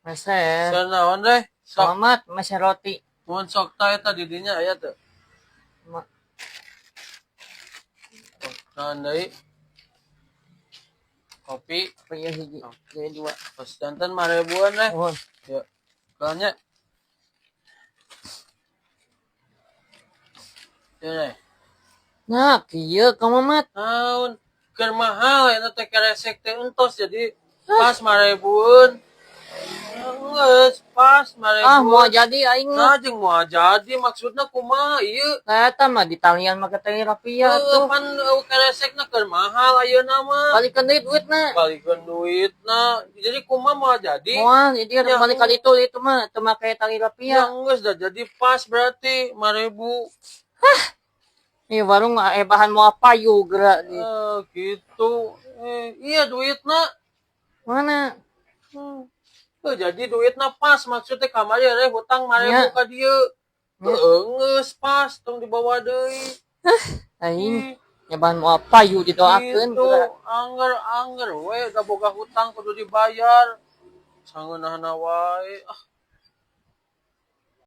Meser. Meser naon deh? Sok. Selamat, meser roti. Mun sok ta eta di dinya aya teu? Oh, naon deui? Kopi. Apa ya hiji? Jadi dua. Pas janten 5.000-an deh. Mohon. Ya. Kayaknya. Ya deh. Nah, kieu kamu mat. Naon? Keur mahal eta teh keresek teh entos jadi pas 5.000-an. Geus pas 5.000. Ah, mau jadi aing mah. Nah, jeung moal jadi maksudna kumaha ieu? Nah, eta mah di talian make tali rapia Heuh, tuh. Pan keresekna keur mahal ayeuna mah. Balikeun deui duitna. Balikeun duitna. Jadi kumaha moal jadi? Moal, jadi Ya, balik kali itu mah teu make tali Ya rapia. geus dah jadi pas berarti 5.000. Ih, warung bahan mau apa yuk gerak di. Eh, gitu. Eh, iya duitna. Mana? Eh, jadi duitna pas maksudnya kamari ada hutang 5.000 ka dieu. Heeh, geus pas tong dibawa deui. Aing Ih, ya bahan mau apa yuk didoakeun gitu. geura. Angger-angger we udah boga hutang kudu dibayar. Sangeunahna wae. Ah.